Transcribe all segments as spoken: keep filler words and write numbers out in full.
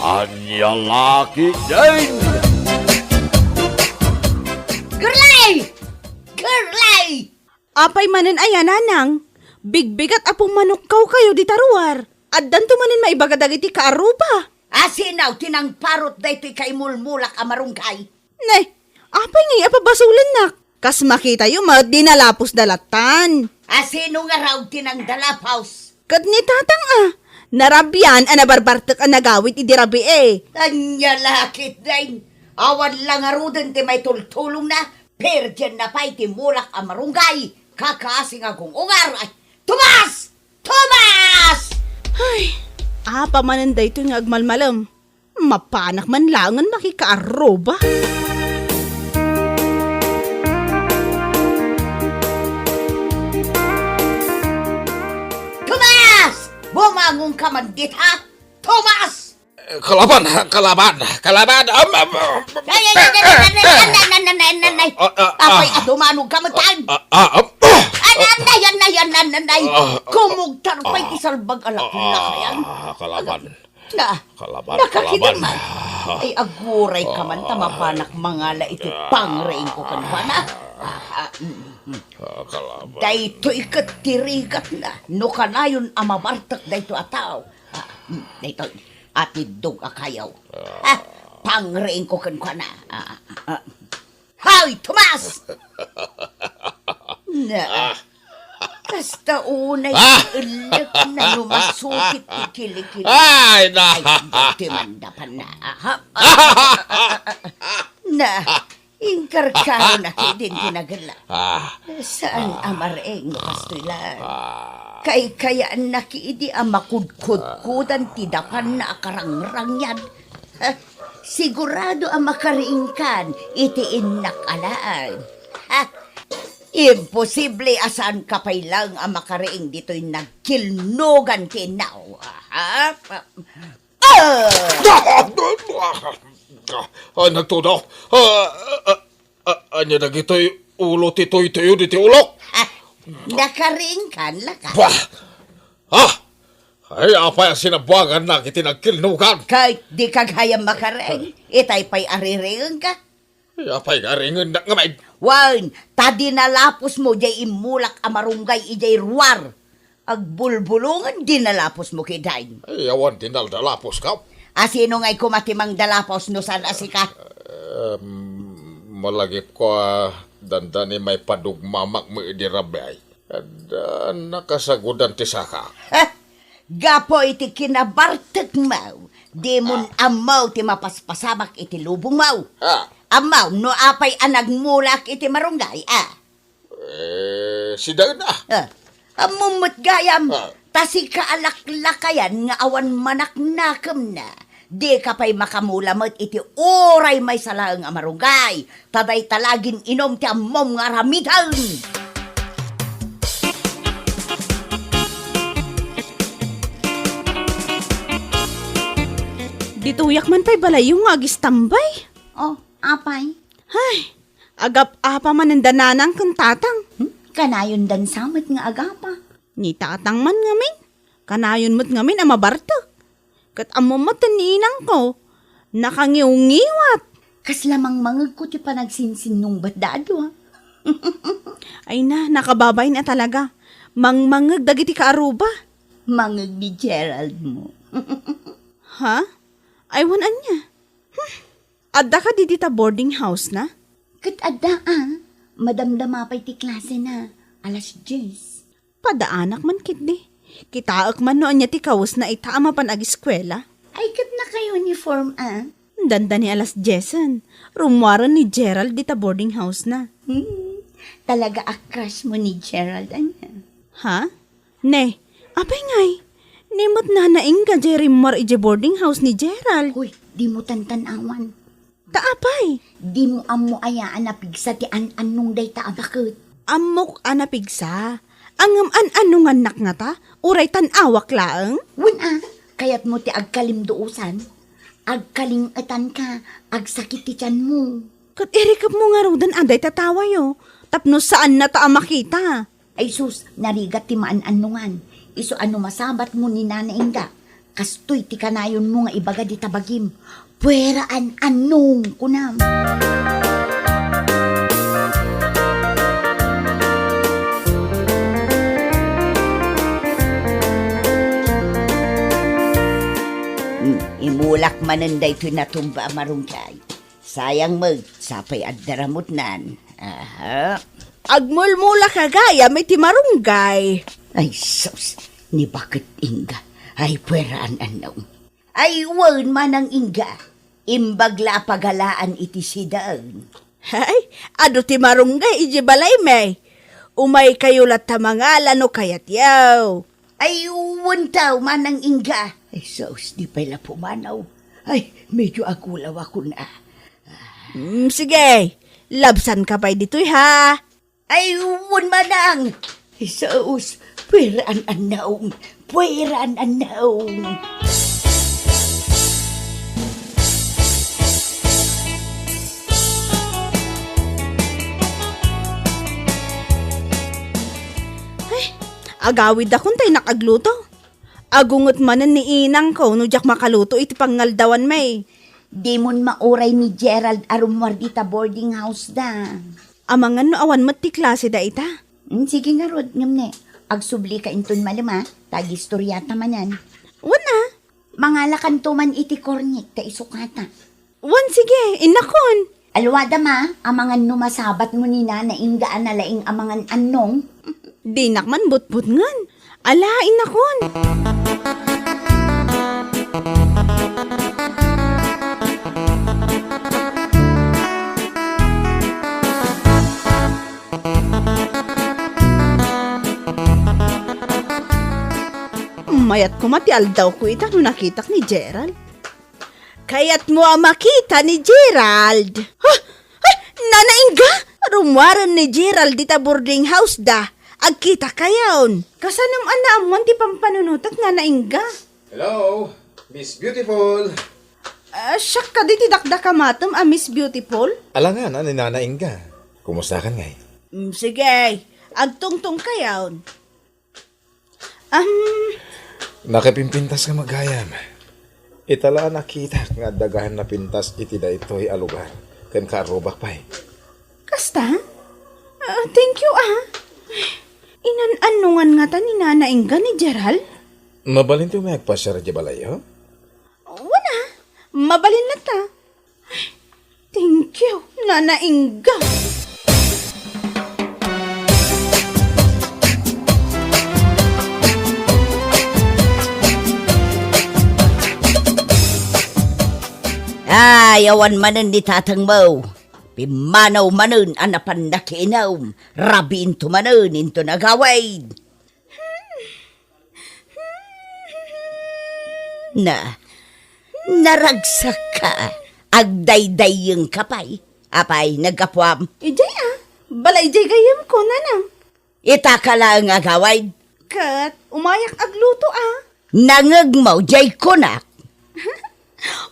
Ania la ketdin? Girlay! Girlay! Apay manen aya, nanang? Bigbigat a pummanukkawkayo dita ruar. Addanto manen maibaga dagiti kaarruba. Asino ti nangparut daytoy kaimulmulak a marunggay? Ne, apay ngay a pabasolennak? Kas makitayo met, dinalapos da lattan. Asino ngarud ti nangdalapos? Ket ni tatang a, narabian a nabarbartek a nagawid idi rabii. Ania la ketdin? Awan la ngaruden ti maitultulongna, perdienna pay ti mulak a marunggay, kakasi nga gung-ungar. Ay, Tomas! Tomas! Ay, apa manen daytoy nga agmalmalem? Mapanak man laengen makikaarruba. Tomas! Bumangonka man dita! Tomas! Eh, kalaban, kalaban, kalaban. Am, am, am, Ay, ay, ay, ay, ay, ay, ay, ay, ay, ay, ay, ay. Ah, ah, ah. Apay, adumanog ka man, tan. Ah, ah, ah. Ay, ay, ay, ay, ay, ay, ay, ay. Ah, ah, Kumugtar pay ah, ti salbag a ah, laklak, ah, ayan. Kalaban. Na, Kalaban, nakakita kalaban. Man. Ay, aguray ka man, ta mapanak mangala iti pangriing ko kenkuana. Ah, ah, mm, mm. Ah, kalaban. Daytoy ket ti rigatna, no kanayon a mabartek daytoy a tao. Ah, mm, daytoy, atiddog a kayo. Ah, pangriing ko kenkuana. Ah, ah, ah. Hoy, Tomas! Na, kasta unay Ah! Ellek na lumasukit ti kilikili. Ay, na. Ay, dati man dapan na. Aha. Na, inkarkaro na ki din tinagella. Ah. Saan a mareng, Pastoy Lan? Ah. Kaykayaanna ki idi a makudkudkudan ti dapanna a karangrangyan. Ha? Sigurado a makariingkan iti innak alaen. Ha? Imposible a saan ka pay laeng a makariing ditoy nagkilnogan ti innaw. Ha? Ah! Ah, nagtudo. Ah, ah, ah, ah, ania dagitoy ulo ti tuytuyo diti ulok? Ha? Nakariingkan, laka? Bah! Ha? Ay, apay a sinabuangannak iti nagkilnogan? Kay di ka gayam makareng, itay pay a riringengka. Ay, apay nga riringennak ngamin? Wen, ta dinalapos mo jay immulak a marunggay idiay ruar. Agbulbulongen dinalapos mo kidain. Ay, awan dinaldalapos ka. Asino ngay koma ti mangdalapos no saan a sika? Em, malagipko a dandani maipadugmamak mo idi rabii. Adda nakasagudan ti saka. Ha? Gapu iti kinabartekmo, dimon Ah. ammo ti mapaspasamak iti lubongmo. Ah. Ammo no apay a nagmulak iti marunggay, a? Eh, sidaen, a. Ah, ammom met gayam, Ah. ta sika a laklakayan nga awan manaknakemna. Dika pay makamula met iti uray maysa laeng a marunggay, ta dayta la gin-inom ti ammom nga aramiden. Ditoyak man pay balayyo nga agistambay. Oh, apay? Ay, agap-apa manen da nanang ken tatang. Hmm? Kanayondan sa met nga agapa. Ni tatang man ngamin, kanayon met ngamin a mabartek. Ket ammom met ni inangko, nakangiwngiwat. Kasla mangmangegko ti panagsinsinnungbatda a dua. Ay na, nakababain a talaga. Mangmangeg dagiti kaaruba. Mangeg ni Gerald mo. Ha? Ay, wen ania? Hmm. Adda kadi dita boarding house na? Ket adda a, madamdama pay ti klase na, alas dies. Padaanak man ketdi. Kitaek man no ania ti kawesna ita a mapan agiskuela. Ay, ket naka-uniform a. Dandani alas diesen, rummuaren ni Gerald dita boarding house na. Hmm, talaga a crush mo ni Gerald, ania? Ha? Ne, apay ngay? Ni met nanaingga jay rimmuar idiay boarding house ni Gerald. Hoy, dimo tantan-awan. Ta apay? Dimo ammo aya a napigsa ti an-annong dayta a baket? Ammok a napigsa. Ngem an-annongannak ngata, uray tan-awak laeng? Wen a, kayatmo ti agkalimduosan? Agkaling-etanka, agsakit ti tianmo. Ket irikepmo ngaruden a dayta tawayo, tapno saannata a makita. Ay sus, narigat ti maan-annongan. Isu a no masabatmo ni nanaingga, Kastoy ti kanayonmo nga ibaga dita bagim. Puera an-annong, kunam. Hmm, imulak manen daytoy natumba a marunggay. Sayang met, sapay adda ramutnan. Aha. Agmulmulak gayam iti marunggay. Ay, sus, ni baket Inga. Ay, puera an-annong. Ay, wen, Manang Inga. Imbag la a pagalaan iti sideng. Ay, adu ti marunggay iti balaymi. Umaykayo latta mangala no kayatyo. Ay, wen taw, Manang Inga. Ay, sus, di pay la pumanaw. Ay, medyo agulawakon a. Mm, sige, labsanka pay ditoy, ha? Ay, wen, Manang. Ay, sus, puera an-annong. Puera an-annong. Ay, agawidakon ta innak agluto. Agunget manen ni inangko no diak makaluto iti pangngaldawanmi. Dimon mauray ni Gerald a rummuar dita boarding house da. Amangan no awan met ti klase da ita? Hmm, sige ngarud, ngem ne, agsublika inton malem a, ta agistoriata manen. Wen a. Mangalakanto man iti kornik ta isukata. Wen, sige, innakon. Alwadam a, amangan no masabatmo ni Nana Inga a nalaing a mangan-annong. Dinak man butbutngen. Ala, innakon. Mayat koma ti aldawko ita no nakitak ni Gerald. Kayatmo a makita ni Gerald? Ha? Ay, Nana Inga! Rummuaren ni Gerald dita boarding house da. Agkitakayon. Kasanom a naammuan ti pampanunotek, Nana Inga? Hello, Miss Beautiful. Ah, siak kadi ti dakdakamatem a Miss Beautiful? Alangan a ni Nana Inga. Kumustakan ngay? Mm, sige, agtungtungkayon. Am, Nakipimpintaska met gayam. Ita la a nakitak nga adda gayan napintas iti daytoy a lugar, ken kaarrubak pay. Kasta? Ah, thank you, ah. Inan-annongan ngata ni Nana Inga ni Gerald? Mabalinto met agpasiar idiay balayyo? Wen a, mabalin latta. Thank you, Nana Inga. Ay, awan manen ni tatangmo. Pimmanaw manen a napan nakiinum. Rabiinto manen inton agawid. Na, naragsakka, agdaydayyengka pay. Apay, naggapuam? Idiay a, bala idiay gayyemko, Nanang. Ita ka laeng agawid? Ket umayak agluto a. Nangngegmo, diay kunak.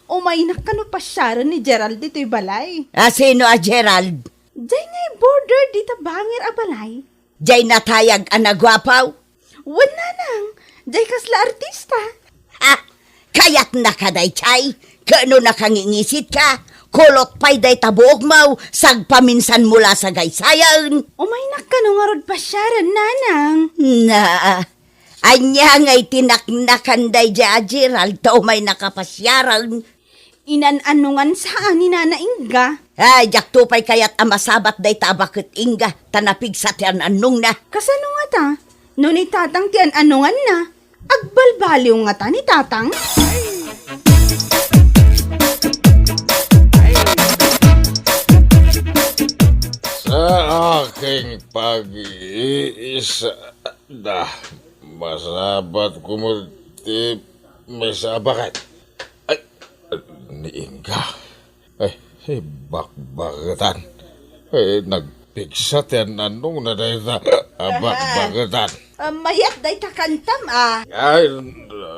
Umaynak kano pasiaren ni Gerald ditoy balay. A, sino a Gerald? Diay neighbor dita bangir a balay. Diay natayag a naguapo? Wen, Nanang, diay kasla artista. Ha? Kayatnaka daydiay? Ket no nakangingisitka, kulot pay dayta buokmo, sagpaminsanmo la sagaysayen. Umaynak kano ngarud pasiaren, Nanang. Na, ania ngay ti naknakan daydiay a Gerald ta umaynaka pasiaren? Inan-annongan sa a ni Nana Inga. Ay, diakto pay kayat a masabat dayta a baket Inga, ta napigsa ti an-annongna. Kasano ngata? No ni Tatang ti an-annonganna, agbalbaliw ngata ni Tatang? Sa aking pag-iisada, masabat ko mo ti maysa a baket. Ay, ni Inga. Ay, ay, bakbaketan. Ay, nagpigsa ti an-annongna dayta a bakbaketan. Ah, mayat dayta kantam, ah. Ay,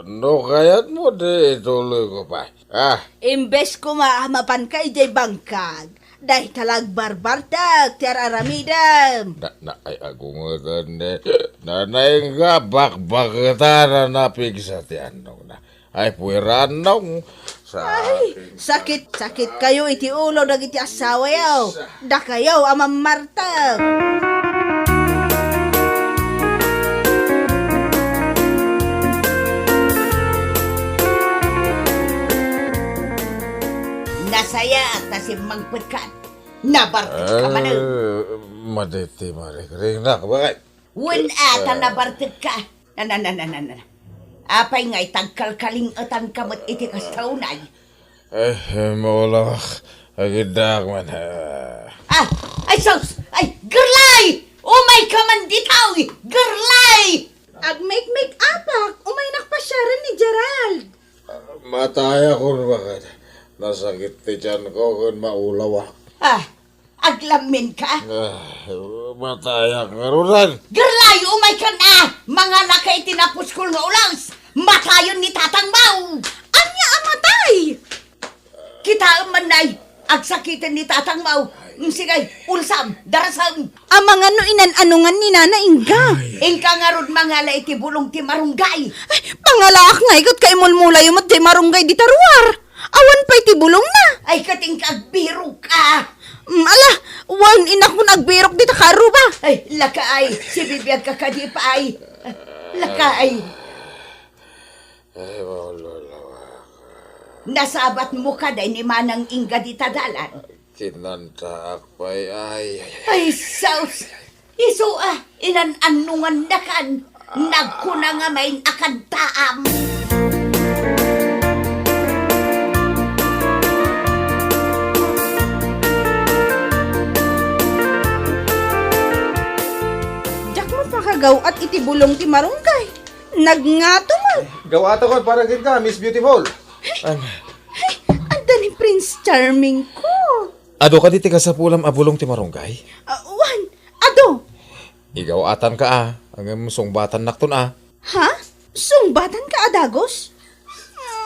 no kayatmo, di ituloy ko pay. Ah. Imbes koma a mapanka idiay bangkag, dayta la agbarbartek ti ar-aramidem. Na, na, ay, agungetan, eh. Nana Inga, bakbaketan a napigsa ti annongna. Ay, puwera, Nong. Sa Ay, akin sakit, sakit kayo iti ulo dagiti asawayo. Dakayo a mammarteg. Nasayaat ta simmangpetkan. Nabartek ka manen. Eh, maditi marikring na, bakit? Wen a ta nabartek ka. Na, na, na, na, na, na. Apay nga itagkalkaling-etan ka met iti kasta unay? Eh, maulawak. Agiddaak man, ah. Ah, ay, sus! Ay, Gerlay! Umay ka man ditoy! Gerlay! Agmekmek-apak, umaynak pasiaren ni Gerald. Matayakon, bakit? Nasakit ti tiyanko ken maulawak. Ah, aglammin ka? Ah, matayak ngaruden. Gerlay, umay kan a! Mangala ka iti napuskol nga ulos! Matayen ni tatangmo! Ania a matay? Kitaem man, nay, agsakiten ni tatangmo. Mm, sige, ulsam, darasem. Amangan no inan-anongan ni Nana Inga. Ay. Inka ngarud mangala iti bulong ti marunggay. Ay, pangalaak ngay ket kaimulmulayo met ti marunggay dita ruar. Awan pay ti bulongna. Ay, ket inka agbirok a. Mm, ala, wen, inakon agbirok dita karuba. Ay, laka ay, sibibiag ka kadi pay. Laka ay. Ay, maululawak. Nasabatmo kadi ni Manang Inga dita dalan? Kinantaak pay, ay, ay, ay. Ay, sus! Isu a, inan-annongannakan, nagkuna nga main a kantaam. Diak makagaw-at iti bulong ti marunggay. Nagngato man. Gaw-atakon para kenka, Miss Beautiful. Ay, adda ni Prince Charming ko. Adu kadi ti kasapulam a bulong ti marunggay? Ah, wen, adu. Igaw-atanka a, ngem sungbatannakton a. Ha? Sungbatanka a dagus?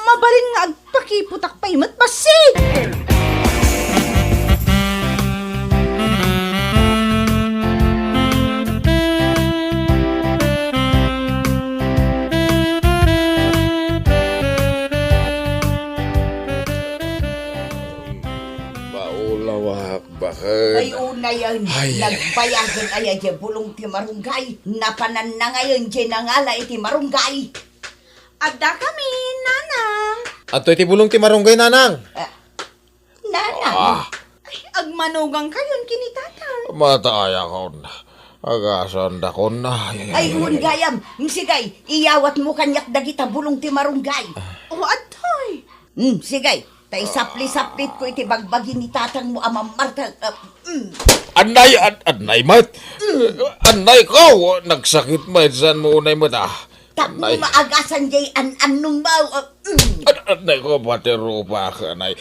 Mabalin nga agpakiputak pay met, bassit! Maulawak, baket. Ay, unayen. Ay, ay, ay. Nagbayagen aya diay bulong ti marunggay. Napananna ngayen diay nangala iti marunggay. Adda kami, Nanang. Adtoy ti bulong ti marunggay, Nanang. Ah, Nanang. Ah. Ay, agmanugang kayon ken ni Tatang. Matayakon. Agasandakon. Ay, ay, ay, ay, ay, ay, ay, gayam. Sige, iyawatmo kaniak dagita bulong ti marunggay. O, adtoy. Hmm, sige. Ta isapli-saplitko iti bagbagi ni tatangmo a mammarteg. Ah, mm. Annay, an-, annay met. Mm. Annay ko, nagsakit met, saan mo unay met, ah? Tapno maagasan diay an-annongmo, ah, mm. An-, annay ko, pati rupak, annay.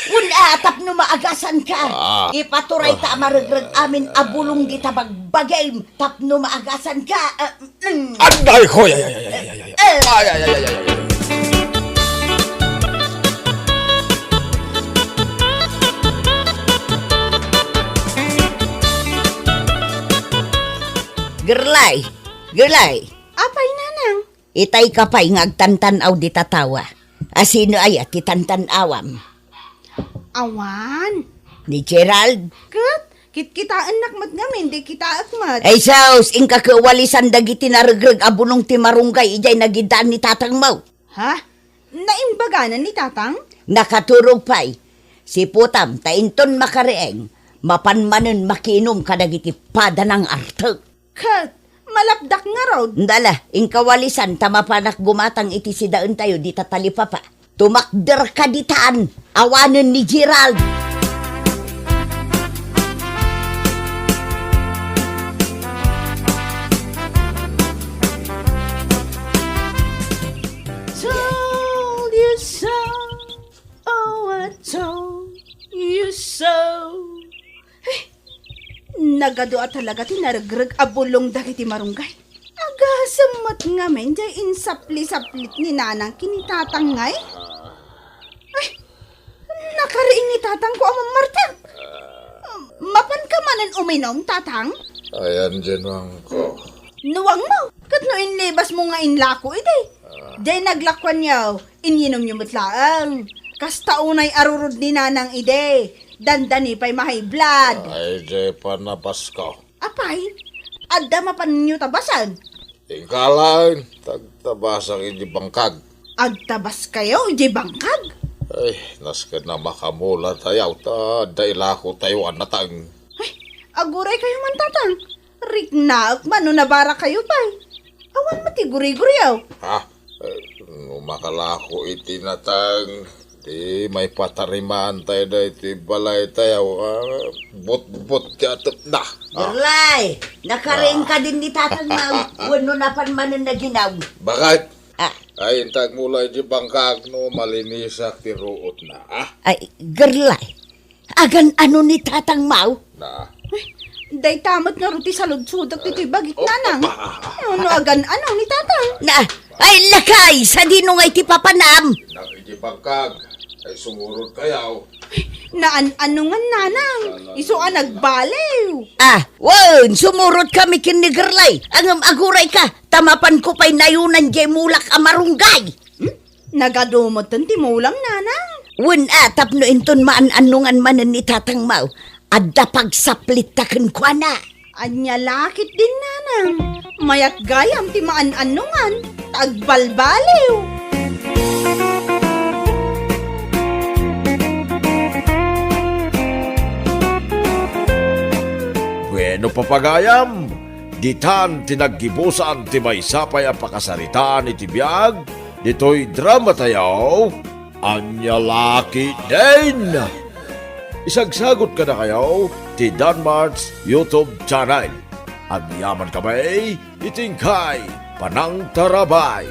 Wen a, tapno maagasanka. Ah. Ipaturay ta a maregreg amin a bulong dita bagbagim. Tapno maagasanka, ah, mm. Anday ko! Ay, ay, ay, ay, ay, ay, ay. Eh. Ay, ay, ay, ay, ay, ay. Gerlay, Gerlay. Apay, Nanang? Itay ka pay nga agtantan-aw dita tawa. A sino aya ti tantan-awam? Awan. Ni Gerald? Ket, kitkitaennak met ngamin, di kitaek met. Ay, sus, inka kawalisan dagiti naregreg a bulong ti marunggay idiay nagiddaan ni tatangmo. Ha? Naimbaganan ni tatang? Nakaturog pay. Siputam, ta inton makariing, mapan manen makiinum kadagiti padanang artek. Ket, malapdak ngarud. Ndala, inka walisan ta mapanak gumatang iti sidaentayo dita talipapa. Tumakderka ditan, awanen ni Gerald. Told you so. Oh, I told you so. Eh, nagadu a talaga ti naregreg a bulong dagiti marunggay. Agasem met ngamin diay insapli-saplit ni Nanang ken ni Tatang ngay. Ay, nakariing ni Tatangko a mammarteg. Mapanka manen uminum, Tatang? Ayan diay nuangko. Nuangmo? Ket no inlibasmo nga inlako idi? Ah, Diay naglakuanyo, inyinomyo met laeng. Kasta unay arurod ni Nanang idi, dandani pay ma-high blood. Ay, diay panabasko. Apay, adda mapanyo tabasen? Ingka laeng, tagtabasak iti bangkag. Agtabaskayo iti bangkag? Ay, nasken a makamulatayo, ta adda ilakotayo a nateng. Ay, aguraykayo man, Tatang. Riknaek man no nabarakayo pay. Awan met ti guriguriyo. Ha? Eh, no makalako iti nateng, di maipatarimaantayo daytoy balaytayo, ah, butbot ti atepna. Ah. Gerlay, nakariingka din ni Tatang Mau, wenno napan manen naginaw? Bakit? Ah. Ay, intag mula iti bangkag no malinisak ti ruotna, ah? Ay, Gerlay, agan-ano ni Tatang Mau? Na. Ay, dayta met ngarud ti saludsodek ditoy bagik, Nanang. Ay, no agan-ano ni Tatang? Na, ay, lakay, sadino nga iti papanam? Nang iti bangkag, ay sumurot kayaw. Naan-ano nga, Nanang? Isu a nagbaliw. Ah, wen, sumurot kami ken ni Gerlay. Ngem agurayka, ta mapanko pay nayunan diay mulak a marunggay. Hmm? Nagadu metten ti mulam, Nanang? Wen a, tapno inton maan-annongan manen ni Tatang Mau, adda pagsaplitta kenkuana. Ania la ketdin, Nanang? Mayat gayam ti maan-annongan, ta agbalbaliw. Bueno, papagayam, ditan ti naggibusan ti maysa pay a pakasaritaan iti biag ditoy dramatayo, Ania la ketdin. Isagsagut kadakayo ti Danmart's YouTube channel. Agyaman kami iti inkay panangtarabay.